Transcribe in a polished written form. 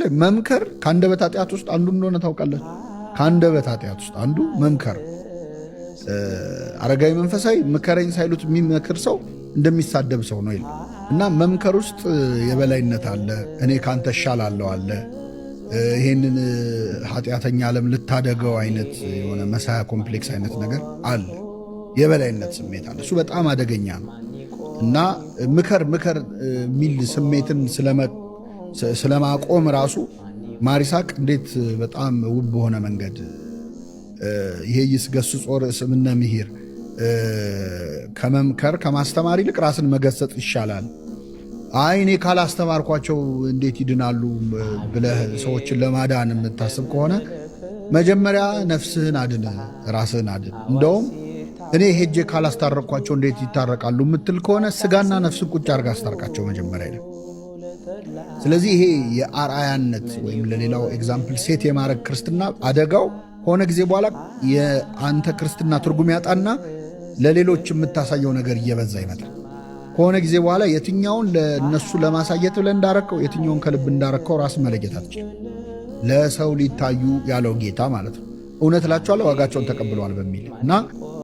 ላይ መምከር ከአንደበት ኃጢአት ውስጥ አንዱ እንደሆነ ታውቃላችሁ። ከአንደበት ኃጢአት ውስጥ አንዱ መምከር። አረጋዊ መንፈሳዊ ምከረኝ ሳይሉት የሚመክር ሰው እንደሚሳደብ ሰው ነው ይላል። እና መምከር ውስጥ የበላይነት አለ። እኔ ካንተ እሻላለሁ አለ። ይሄንን ኃጢአተኛ ዓለም ልታደገው አይነት የሆነ messiah complex አይነት ነገር አለ። የበላይነት ስሜት አለ። እሱ በጣም አደገኛ ነው። እና ምከር ምከር የሚል ስሜትን ስለማቆም ራሱ ማር ይስሐቅ እንዴት በጣም ውብ በሆነ መንገድ ይሄ ይስገስጾ ርእስ እምነ ምሂር፣ ከመምከር ከማስተማር ይልቅ ራስን መገሰጽ ይሻላል። አይ እኔ ካላስተማርኳቸው እንዴት ይድናሉ ብለህ ሰዎችን ለማዳን የምታስብ ከሆነ መጀመሪያ ነፍስህን አድን፣ ራስህን አድን። እንደውም እኔ ሄጄ ካላስታረቅኳቸው እንዴት ይታረቃሉ የምትል ከሆነ ስጋና ነፍስን ቁጭ አድርገህ አስታርቃቸው መጀመሪያ ይላል። ስለዚህ ይሄ የአርአያነት ወይም ለሌላው example set የማድረግ ክርስትና አደጋው ከሆነ ጊዜ በኋላ የአንተ ክርስትና ትርጉም ያጣና ለሌሎች የምታሳየው ነገር እየበዛ ይመጣል። ከሆነ ጊዜ በኋላ የትኛውን ለእነሱ ለማሳየት ብለህ እንዳረከው፣ የትኛውን ከልብ እንዳረከው ራስ መለየት አትችልም። ለሰው ሊታዩ ያለው ጌታ ማለት ነው። እውነት እላቸዋለሁ ዋጋቸውን ተቀብለዋል በሚል እና